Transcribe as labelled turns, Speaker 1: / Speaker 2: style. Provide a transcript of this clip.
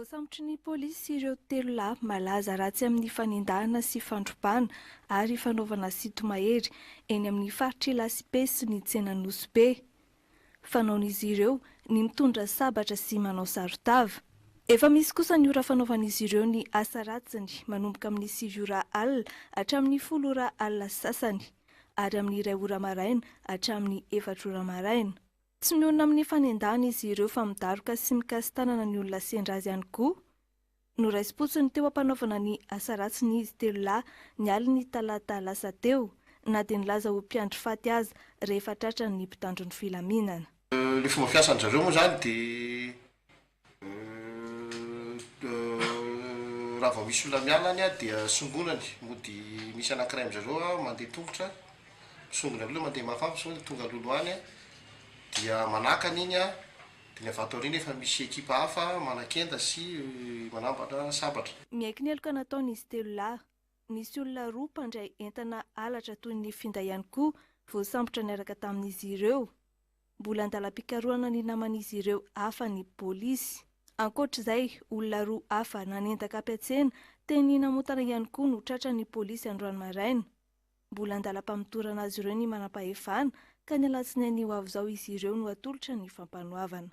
Speaker 1: Voasambotry ny polisy ireo telo lahy malaza ratsy amin'ny fanendahana sy fandrobana ary fanaovana sinto-mahery eny amin'ny faritr'i Lasibe sy ny tsenan'i Nosy Be. Fanaon'izy ireo ny mitondra sabatra sy manao saron-tava. Efa misy kosa ny ora fanaovan'izy ireo ny asa ratsiny manomboka amin'ny 9 ora alina hatramin'ny 10 ora alina sasany ary amin'ny 1 ora maraina hatramin'ny 4 ora maraina. Tsy mionona amin'ny fanendahana izy ireo fa midaroka sy mikasi-tanana ny olona sendra azy ihany koa. Noraisim-potsiny teo am-panaovana ny asa ratsiny izy telo lahy ny alin'ny talata lasa teo, na dia nilaza ho mpiandry faty aza rehefa tratran'ny mpitandro ny filaminana.
Speaker 2: Le fomba fiasan-dry zareo moa zany de raha vao misy olona miala any dia songonany, mody misy anankiray amin-dry zareo mandeha tongotra, misongona aloha mandeha mafimafy misongona tonga alohaloha any dia manakana iny dia ny avy ato aoriana efa misy ekipa hafa manakenda sy manambana sabatra.
Speaker 1: Miaiky ny heloka nataony izy telo lahy. Nisy olona roa mpandray entana halatra toy ny finday ihany koa voasambotra niaraka tamin'izy ireo. Mbola an-dalam-pikarohana ny naman'izy ireo hafa ny polisy. Ankoatra izay, olona roa hafa nanendaka mpiantsena teny Namontana ihany koa no tratran'ny polisy androany maraina. Mbola an-dalam-pamotorana azy ireo ny manam-pahefana ka ny alatsinainy ho avy izao izy ireo no hatolotra ny fampanoavana.